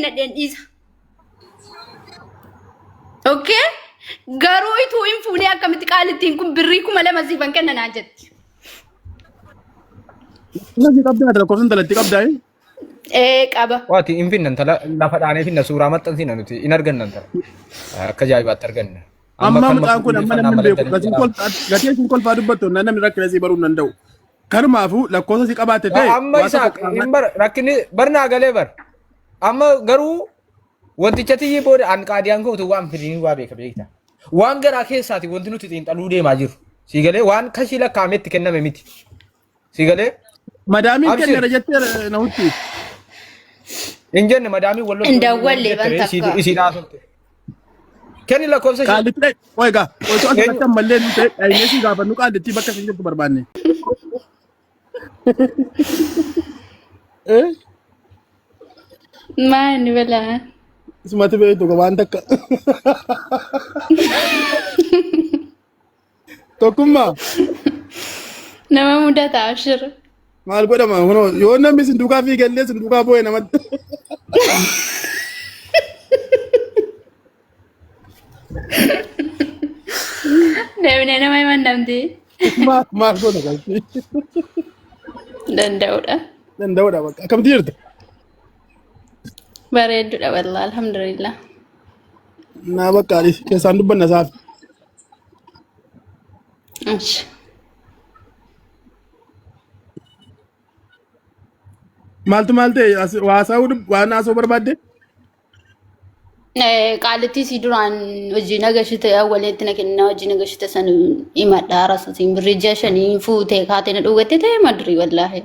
kennadheen dhiisa. Okay? Garuu ituu hin fuunee akkamitti qaalittiin kun birrii 2000 siifan kenna naan jetti. Lakkoofsa qabdaa lakkoofsa intalatti qabdaa. Ee qaba. Waati hin finna intala lafa dhaanee finna suuraa maxxansina nuti hin arganna intala. Akka ajaa'ibaatti arganna. Amma mucaan kun amma namni hin beeku gatiin kolfaa gatii isin kolfaa dubbattu namni rakkina isii baruu hin danda'u. Kanumaafuu lakkoofsa si qabaatte ta'e Amma waa isaa tokko hin qaamaan bar rakkinni barnaa galee bar. Amma garuu wanticha tiyyii booda an qaadiyaan koo utuu waan firiin waa beeka beekta. Waan garaa keessaati wanti nuti xiinxaluu deemaa jiru. Sii galee waan kashii lakkaa'amee itti kenname miti. Sii galee madaamiin Abshir. kenneera jettee na hutti. Hin jenne madaamiin wal Hin dawwalle ban takka. Isiin haasofte. Kenni lakkoofsa ishee. Qaallitti dhayi. Qoy egaa osoo Eenyu? asirratti ammallee nu ta'e dhaynee si gaafannu qaallittii bakka isin jirtu barbaanne. Eh? Maa inni balaa? Isumatti beektu waan takka. Tokkummaa Nama mudata abshir. maal godhama kunoo yoo namni isin duukaa fiigallee isin duukaa boo'e namatti. Deemnee nama himan namti. Maal maal goona galtii Danda'udha. danda'uudha bakka akkamitti jirta? Bareeddudha wallah alhamdulillah. Naa bakka ani keessaan dubbanna isaaf. Ashi. Maaltu maal ta'e as- waa haasa'uu dub- waan haasa'uu barbaadde? Qaalittii sii duraan hojii nagashite awwaleetti na kennaa hojii nagashite san himadha arasutiin birrii ji'a shanii fuutee kaatee na dhugatte ta'e madrii wallaahi.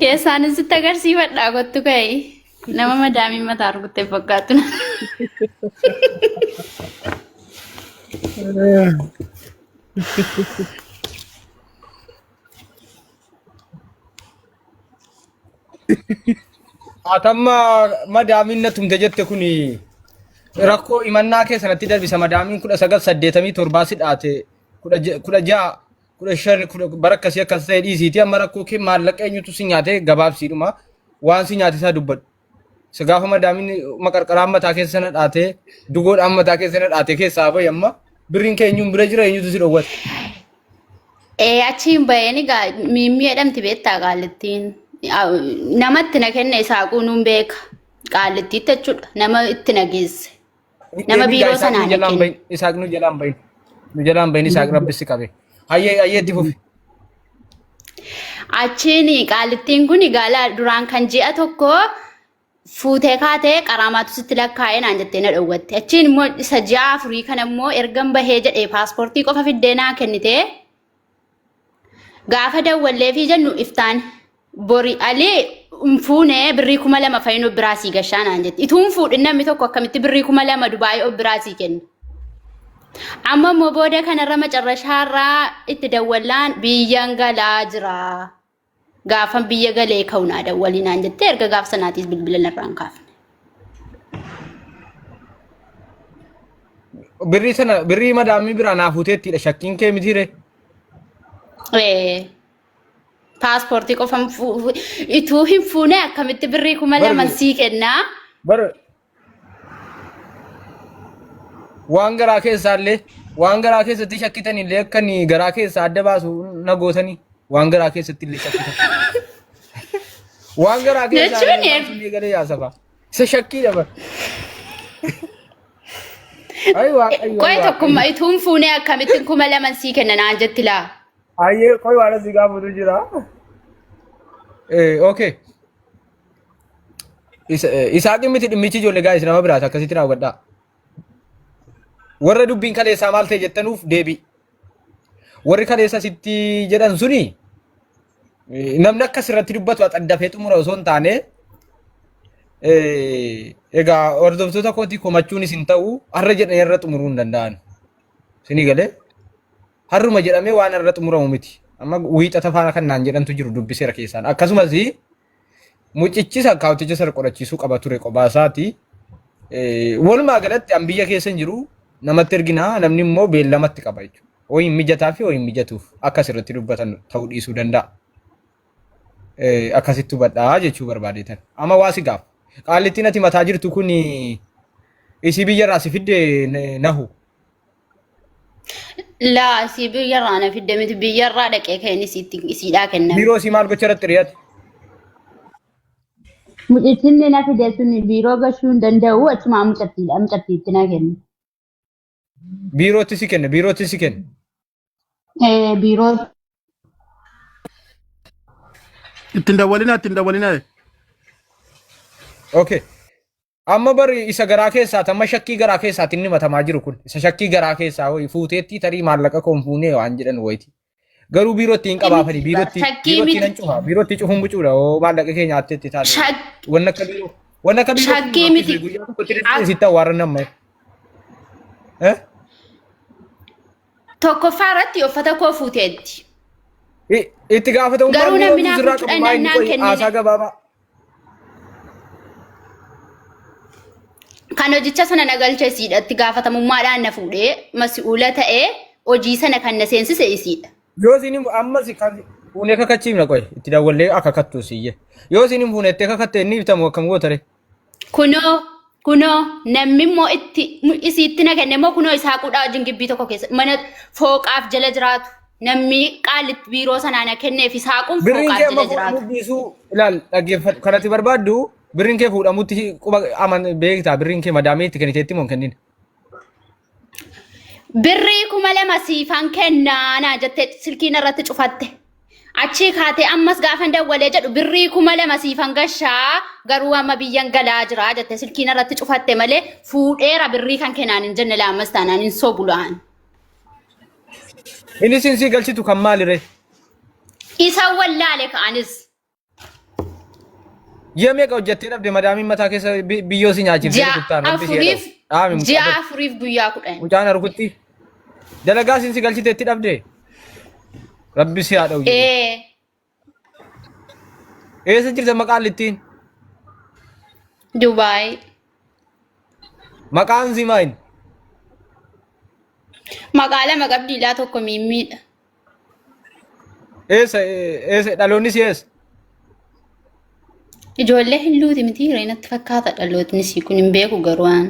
Keessaanis sitti agarsiifadhaa kottu ka'e. Nama madaamii mataa rukuttee fakkaatu. Atamma madaamiin na tumte jette kuni rakkoo imannaa kee sanatti darbisa madaamiin 1987 si dhaate 16 15 bara akkasii akkas ta'e dhiisiiti amma rakkoo kee maallaqa eenyutu si nyaate gabaabsiidhuma waan si nyaate isaa dubbadhu. Isa gaafa madaamiin maqarqaraan mataa keessa na dhaate dugoodhaan mataa keessa na dhaate keessaa bahi amma birriin kee eenyuun bira jira eenyutu si dhowwate. Ee achiin baheen egaa miimmii jedhamti beektaa qaallittiin. Namatti na kenne isaaquu nuun beeka. Qaallittiitti jechuudha. Nama itti na geesse. Nama Deemii biiroo gaa Isaaq sanaa nu na jalaan kenne. bahin Isaaq nu jalaan bahin nu jalaan bahin Isaaq rabbi si qabe. Hayyee hayyee itti fufi. Achiin qaallittiin kun gaala duraan kan ji'a tokko fuutee kaatee qaraamaatu sitti lakkaa'ee naan jettee na dhowwatte. Achiin immoo isa ji'a afurii kana immoo ergan bahee jedhee paaspoortii qofa fiddee naa kennitee gaafa dawwalleefii jennu iftaan bori alee hin fuune birrii 2000 fayin of biraa sii gashaa naan jette. Ituu hin fuudhin namni tokko akkamitti birrii 2000 Dubaayii of biraa sii kenna. Amma immoo booda kanarra macarrashaarraa itti dawwallaan biyyan galaa jira. Gaafan biyya galee ka'u naa dawwalii naan jettee erga gaaf sanaatiis bilbila narraa hin kaafne. Birrii sana birrii madaamii biraa naa fuuteettidha shakkiin kee mitiire. Ee, Paaspoortii qofa ituu hin fuune akkamitti birrii 2000 sii kennaa? Bar waan garaa keessaallee waan garaa keessatti shakkitanillee akka inni garaa keessaa adda baasu na gootanii waan garaa keessatti illee shakkitan. Waan garaa keessaa Jechuun adda baasu ni galee yaasaba. Isa shakkiidha bar. Ayi waaqayyo. Qoy tokkummaa ituu hin fuune akkamitti 2000 sii kenna naan jetti laa? Ayyee qoy waan asii gaafatu jira. Okay. Isaaqin miti dhimmichi ijoollee gaa'is nama biraati akkasitti raawwadhaa. Warra dubbiin kaleessaa maal ta'e jettanuuf deebii. Warri kaleessa sitti jedhan suni namni akkas irratti dubbatu axaddafee xumura osoo hin taane egaa hordoftoota kootii komachuunis hin ta'u har'a jedhanii irra xumuruu hin danda'an. Isinii galee har'uma jedhamee waan irra xumuramu miti. Amma wiixata faana kan naan jedhantu jiru dubbiseera keessaan. Akkasumas mucichis akkaawunticha sana qorachiisuu qaba ture kophaa isaati. Walumaa galatti an biyya keessa hin jiru namatti erginaa namni immoo beellamatti qaba jechuudha. Ho'i hin mijataa fi ho'i hin mijatuuf akkas irratti dubbatan ta'uu dhiisuu danda'a. Akkasitti hubadhaa jechuu barbaadeetan. Amma waa si gaaf. Qaallittiin ati mataa jirtu kun isii biyyarraa si fidde nahu. Laa isii biyyarraa na fidde miti biyyarraa dhaqee ka'een isiitti isiidhaa kenname. Biiroo isii maal gocha irratti ri'ate? Mucichinni na fide sun biiroo gashuu hin danda'u achumaa mucattiidha mucattiitti na kenne. Biirootti si kenne biirootti si kenne. Biiroo Ittiin dawwalinaa ittiin dawwalinaa. Okay. Amma bari isa garaa keessaati amma shakkii garaa keessaati inni matamaa jiru kun isa shakkii garaa keessaa ho'i fuuteetti tarii maallaqa koon fuunee waan jedhan wayiti. Garuu biirootti hin qabaafani biirootti Shakkii biirootti miti. nan cufa biirootti cufuun bucuudha oo maallaqa kee nyaatteetti taate. Wanna akka biiroo wanna akka biiroo Shakkii miti. guyyaa tokkotti dhufee sitti awwaaran amma. Eh? Tokkoffaa irratti uffata koo fuuteetti. Itti gaafatamummaan Garuu biiroo namni naa sirraa fuuchuu qabu maa inni dhannaan qoyi kennine. haasaa gabaabaa. Kan hojicha sana na galche isiidha. Itti gaafatamummaadhaan na fuudhee masi'uula ta'ee hojii sana kan na seensise isiidha. Yoo isin hin ammas kan fuunee kakachiifna qoy itti dawwallee akka kattu siyye. Yoo isin hin fuunettee kakatte inni ibtamu akkam gootare. Kunoo kunoo namni immoo itti isiitti na kenne immoo kunoo isaa qudhaa wajjin gibbii tokko keessa mana fooqaaf jala jiraatu. Namni qaalitti biiroo sanaa na kenneef isaaquun Birriin fooqaaf kee amma jala jiraatu. fuudhamuu dhiisuu ilaal dhaggeeffadhu. Kanatti barbaaddu birriin kee fuudhamutti quba aman beektaa birriin kee madaamii itti kenniteetti moo hin kennin. Birrii 2000 siifan kennaa naa jettee silkiin irratti cufatte. Achii kaatee ammas gaafan dawwalee jedhu birrii 2000 siifan gashaa garuu amma biyyan galaa jira jette silkiin irratti cufatte malee fuudheera birrii kan kennaan hin jenne laa ammas taanaan hin sobu laan. Inni isin sii galchitu kan maalire? Isa wallaale ka'anis. Ji'a meeqa hojjettee dhabde madaamiin mataa keessa biyyoo si nyaachiftee Ji'a rukuttaan rabbi si afuriif jedhamu. Dhaami mucaa ji'a bira. afuriif guyyaa 10. Mucaan rukutti. Dalagaa isin si galchite itti dhabde. Rabbi si haa dha'u jedhe. Ee Eessa jirta maqaan littiin? Dubaay. Maqaan si maal? Maqaa lama qabdi ilaa tokko miimmiidha. Eessa eessa dhaloonni si eessa? Ijoollee hin luuti miti hiree natti fakkaata dhalootni sii kun hin beeku garuu waan.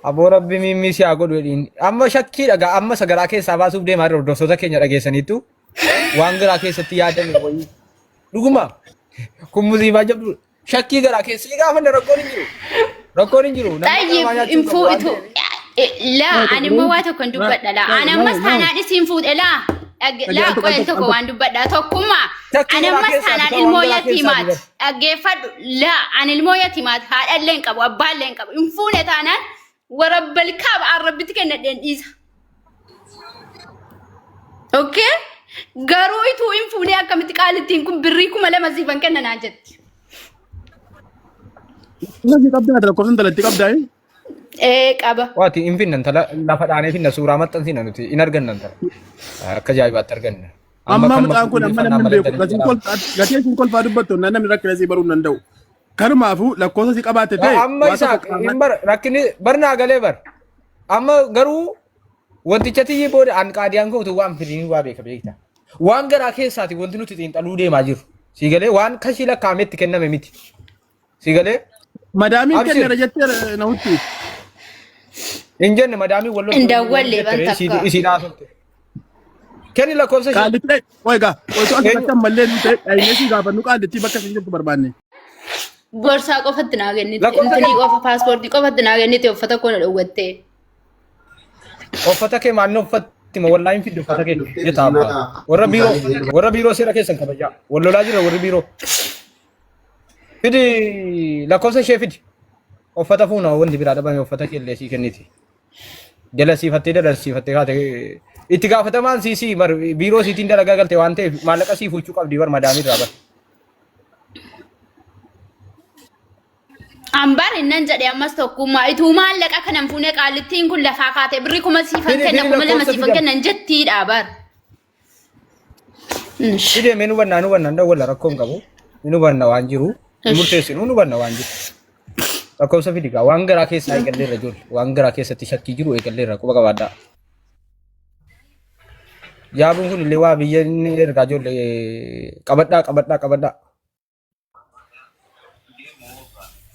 Aboo rabbi miimmii si haa godhu jedhiin. Amma shakkii dhagaa amma isa garaa keessaa baasuuf deemaa jirra hordoftoota keenya dhageessaniittu waan garaa keessatti yaadame wayii. Dhuguma kun musiibaa jabduudha. Shakkii garaa keessa si gaafanne rakkoon hin jiru. Rakkoon hin jiru. Namni Xayyib namaa nyaachuu hin qabu waan fuutu. ta'eef. Laa ani immoo waa tokko hin dubbadha laa. Ani ammas taanaan isiin fuudhe laa. Laa qo'een tokko waan dubbadha tokkummaa. Shakkii Ani garaa ammas keessaati taanaan kan waan ilmoo garaa keessaati yatiimaati. bara. Dhaggeeffadhu laa ani ilmoo yatiimaati haadha illee hin qabu abbaa illee hin qabu. Hin fuune taanaan warabbal kaaba arrabbitti kennadheen dhiisa. Okay? Garuu ituu hin fuunee akkamitti qaalittiin kun birrii 2000 siifan kenna naan jetti. Lakkoofsa qabdaa lakkoofsa intalatti qabdaa. Ee qaba. Waati hin finna intala lafa dhaanee finna suuraa maxxansina nuti hin arganna intala. Akka ajaa'ibaatti arganna. Amma mucaan kun amma namni hin beeku. Gatii isin kolfaa dubbattu namni rakkina isii baruu hin danda'u. Kanumaafuu lakkoofsa si qabaatte ta'e Amma waa isaa tokko hin bar rakkinni barnaa galee bar. Amma garuu wanticha tiyyii booda an qaadiyaan kootu waan firiin waa beeka beekta. Waan garaa keessaati wanti nuti xiinxaluu deemaa jiru. Sii galee waan kashii lakkaa'ametti kenname miti. Sii galee Madaamiin Abshir. kenneera jettee nahutti. hin jenne madaamiin wal Hin dawwalle ban takka. Isiin haasofte. Kenni lakkoofsa ishee. Qaallitti dhaqi. Qoy egaa. Qoy to'an Eenyu? sanatti ammallee nu ta'e dhahinee si gaafannu qaallittii bakka isin jirtu barbaanne. Borsaa qofatti naa kennite. Lakkoofsa Intinii kenni. qofa paaspoortii qofatti naa kennite uffata koo na dhowwattee. Uffata kee maal uffatti ma wallaahi hin fiddu uffata kee jetta abbaa. Warra biiroo warra biiroo seera keessan kabajaa. Wal lolaa jira warri biiroo. Fidi lakkoofsa ishee fidi. Uffata fuuna wanti biraa dhabame uffata kee illee sii kenniti. Dalasiifattee dalasiifattee kaate itti gaafatamaan sii sii bar biiroo siitiin dalagaa galte waan ta'eef maallaqa sii fuuchuu qabdi bar madaamii irraa bar. Ambar innan jedhe ammas tokkummaa ituu maallaqa kanan fuunee qaallittiin kun lafaa kaatee birrii kuma siifan Fidi kenna fidi 2000 lakkoofsa siifan fidam. kennan jettiidha bar. Ish. Fidee mee nu hubannaa nu hubannaa dawwalla rakkoo hin qabu. Nu hubanna waan jiru. Nu Ish. murteessinu nu hubanna waan jiru. Lakkoofsa fidi gaa waan garaa keessaa eegalleerra ijoollee waan garaa keessatti shakkii jiru eegalleerra quba qabaadhaa. Jaabuun kun illee waa biyya inni ergaa ijoollee qabadhaa qabadhaa qabadhaa.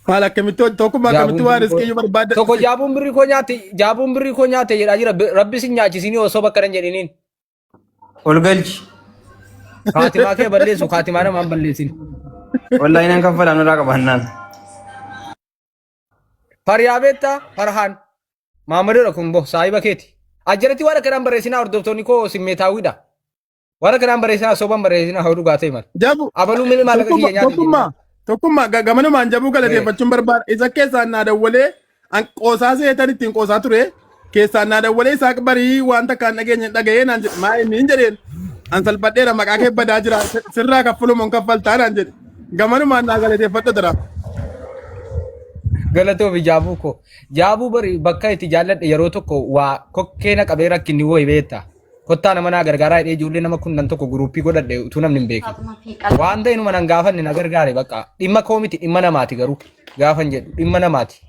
Maal akkamitti tokkummaa akkamitti Jaabuun waan birrii koo riskii iyyuu barbaadda. tokko jaabuun birrii koo nyaate jaabuun birrii koo nyaate jedhaa jira. Rabbi sin nyaachisinii osoo bakka nan jedhiniin. Ol galchi. Kaatimaa kee balleessu kaatimaa namaan balleessin. Wallaahi nan kaffalaa nurraa qabaannaan. Fariyaa beektaa Farhaan Maammadoodha kun bo saahiba keeti. Ajjalatti waan akkanaan barreessinaa hordoftoonni koo simmeetaawwiidha. Waan akkanaan barreessinaa soban barreessinaa hoo dhugaa ta'e mala. Jabu Abaluu mili maallaqa tokkummaa kiyya nyaate tokkummaa jennaan. tokkummaa gamanumaan jabuu galateeffachuun barbaada. Isa keessaan naa dawwalee an qoosaa seetan ittiin qoosaa ture keessaan naa dawwalee isaaq barii waan takkaan dhageenya dhaga'ee naan jedhe maa inni hin jedheen an salphadheera maqaa kee badaa jira sirraa kaffaluma hin kaffaltaa naan jedhe gamanumaan naa galateeffadhu dara. Galatoomi jaabuu koo. Jaabuu bari bakka itti jaalladhe yeroo tokko waa kokkee na qabee rakkinni wooyi beekta. Kottaa nama naa gargaaraa jedhee ijoollee nama kunnan tokko guruuppii godhadhe utuu namni hin beekin. Waan ta'e numa nan gaafanne na gargaare bakka dhimma koo miti dhimma namaati garuu gaafan jedhu dhimma namaati.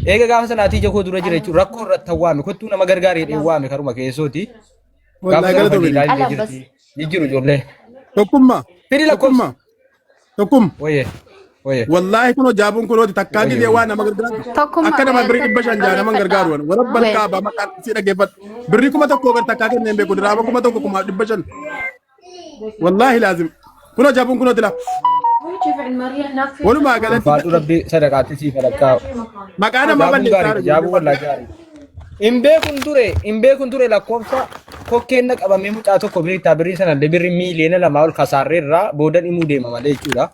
Eega gaafa sanaatii ija koo dura jira jechuudha rakkoo irratti waame kottuu nama gargaare jedhee waame karuma keessooti. Gaafa Wallaahi sana galatoomi. fadiilaa illee jirti. Jijjiiru ijoollee. Tokkummaa Fidi lakkoofsa. tokkummaa tokkummaa. Wayyee wayyee. Wallaahi kunoo jaabuun kunooti takkaa Wayyee gizee wayyee. waan nama gargaaru. Tokkummaa Akka nama birrii 500 nama hin gargaaru. Warra Wee. kaabaa maqaan si dhaggeeffadhu. Birrii 1000 gar takkaa kenneen beeku diraama 1500. Wallaahi laazim. Kunoo jaabuun kunooti laa. Walumaa galatti Ulfaadhu rabbi sadaqaatti siif alakkaa. maqaa namaa Jaabuun balleessaa gaariidha. jiru. Jaabuu wallaahi gaariidha. Hin beekun ture, hin beekun ture lakkoofsa kokkeen na qabamee mucaa tokko beektaa birrii sanallee birrii miiliyoona 2 ol kasaarree irraa boodan himuu deema malee jechuudha.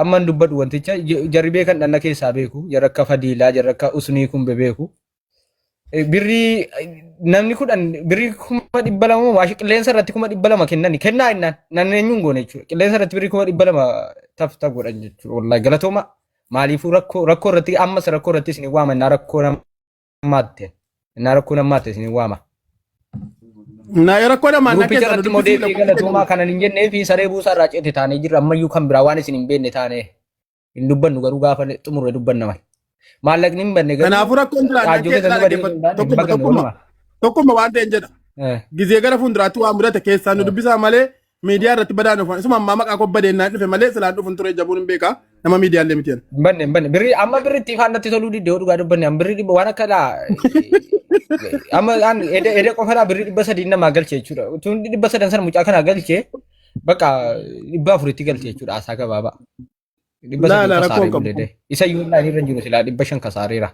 Amman dubbadhu wanticha jarri beekan dhanna keessaa beeku jarri akka Fadiilaa jarri akka Usnii kun bebeeku. Birrii namni 10 birrii 200,000 waashii qilleensa irratti 200,000 kennani kennaa jennaan nan eenyuun goone jechuudha qilleensa irratti birrii 200,000 taf taf godhan jechuudha wallaahi galatooma maaliifuu rakkoo rakkoo irratti ammas rakkoo irratti isin waama innaa rakkoo namaatte innaa rakkoo namaatte isin waama. Na rakkoo namaa na Gurupicha keessaa nu irratti immoo dubbisii deebi'ee lakkoofsa galatoomaa kanan hin jennee fi saree buusaa irraa ceete taanee jirra ammayyuu kan biraa waan isin hin beekne taanee hin dubbannu garuu gaafa xumurre dubbanna malee. Maallaqni hin banne garuu Kanaafuu rakkoon jira na raajoo keessaa keessatti badee dhaggeeffadhu. hin taane hin Tokkummaa baganne tokkummaa walumaa. tokkummaa waan ta'een jedha. Gizee gara fuulduraatti waan mudate keessaa nu dubbisaa malee miidiyaa irratti badaan dhufan. Isuma ammaa maqaa koo badeennaan dhufe malee silaan dhufun ture jabuun hin beekaa nama miidiyaallee miti. Hin banne hin banne birrii amma birri itti ifaan natti toluu didde yoo dhugaa dubbanne amma birrii dhibba waan akka laa amma an ede ede qofa laa birrii 300 namaa galche jechuudha. Utuun 300 sana mucaa kanaa galche bakka 400tti galche jechuudha haasaa gabaabaa. Dhibba Laa sadii laa rakkoo kasaaree hin qabu. bulee isa iyyuu online irra hin jiru silaa 500 kasaareera.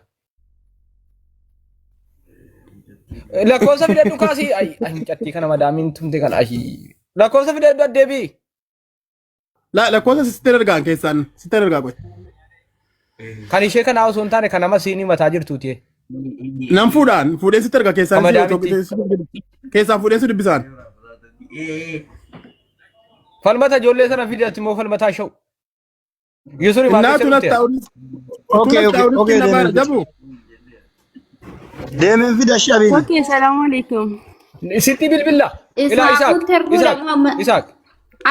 Lakkoofsa fidadhu kaasii ay ay mucattii kana madaamiin tumte kana ahi lakkoofsa fidadhu addeebii. Laa lakkoofsa sitti ergaan keessaan sitti ergaa qoy. Kan ishee kanaa osoo hin taane kan nama siinii mataa jirtuuti. Nan fuudhaan fuudhee sitti erga keessaan Kan madaamitti. keessaan fuudhee si dubbisaan. Falmata ijoollee sana fidatti immoo falmataa sha'u. Yusuri maal Innaatu keessa natti dhufte? ta'uunis Okay, natti okay, ta'uunis okay, na baara deemeen jabu. Deemeen fida shi abiibi. Okay, salaamu alaikum. Sitti bilbilla. Ilaa Isaaq. Isaaquu terbuudha Isaaq. Muhammad. Isaaq.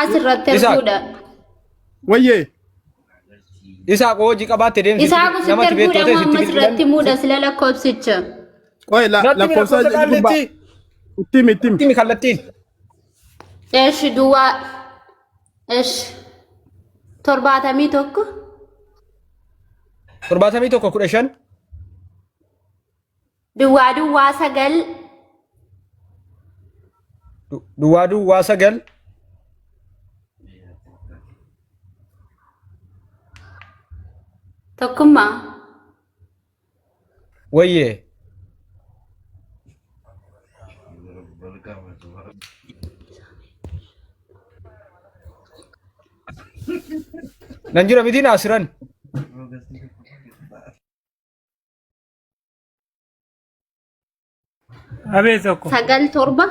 Asirratti Isaaq. erguudha. Wayyee. Isaaq hojii qabaatte deemsi. Isaaqu sitti Namatti erguudha beektoo ta'e sitti Muhammad bilbilan. sirratti muudha sila lakkoofsicha. Qoy Natti mi lakkoofsa lakkoofsa gubbaa. qaallitti. Itti himi itti himi. Itti mi kallattiin. Eshi duwwaa. Eshi 71. 71 15. Duwwaa duwwaa 9. Duwwaa duwwaa 9. Tokkummaa. Wayyee. Nan jira miti naasiran. Abee tokko. 9 7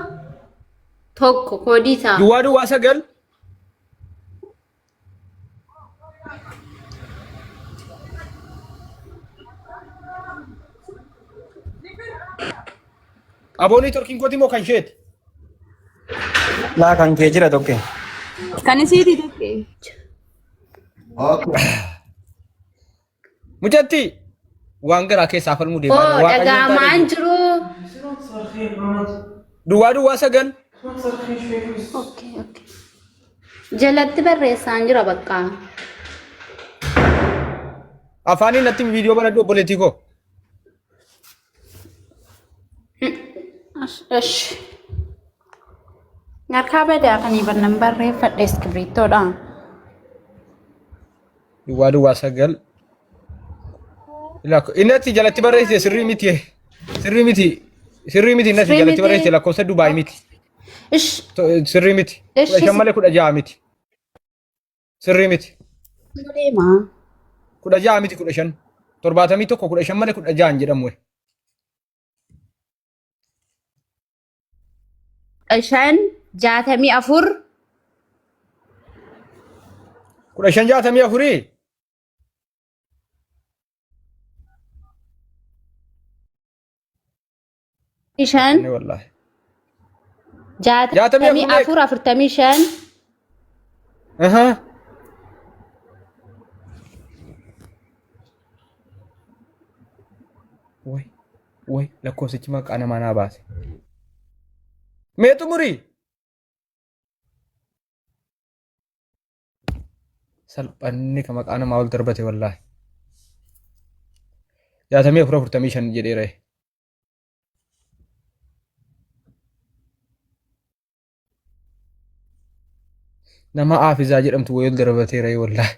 1 koodii isaa. Duwwaa duwwaa 9. Aboonii torkiin kooti moo kan isheeti? Laa kan kee jira tokke. Kan isiiti tokke. Mucatti waan garaa keessaa falmuu deemaa Oo jira. Waaqayyoon taanee dhaga'amaan jiru. jiru. Duwwaa duwwaa 9. Okay, okay. Jalatti barreessaan jira bakka. Afaaniin natti viidiyoo banadhu obboleettii koo. Esh. Harkaa badaa kan bannan barreeffadhe iskibiriittoodha. Duwwaa duwwaa 9. Inni ati jalatti barreessite sirrii miti. Sirrii miti. Sirrii miti inni ati Sirrii jalatti miti. barreessite lakkoofsa Dubaay miti. Ish. Sirrii miti. Ishi. 15 malee 16 miti. Sirrii miti. Deema. 16 miti 15. 71 15 malee 16 hin jedhamu. 5 64. 15 64. 5 Inni wallaahi. 64 64 45. Aha. Way way lakkoofsichi maqaa namaa naa baase. Mee xumurii. Salphanni ka maqaa namaa ol darbate wallaahi. 64 45 jedheera. Nama Aafizaa jedhamtu wayii ol darbateera wallaahi.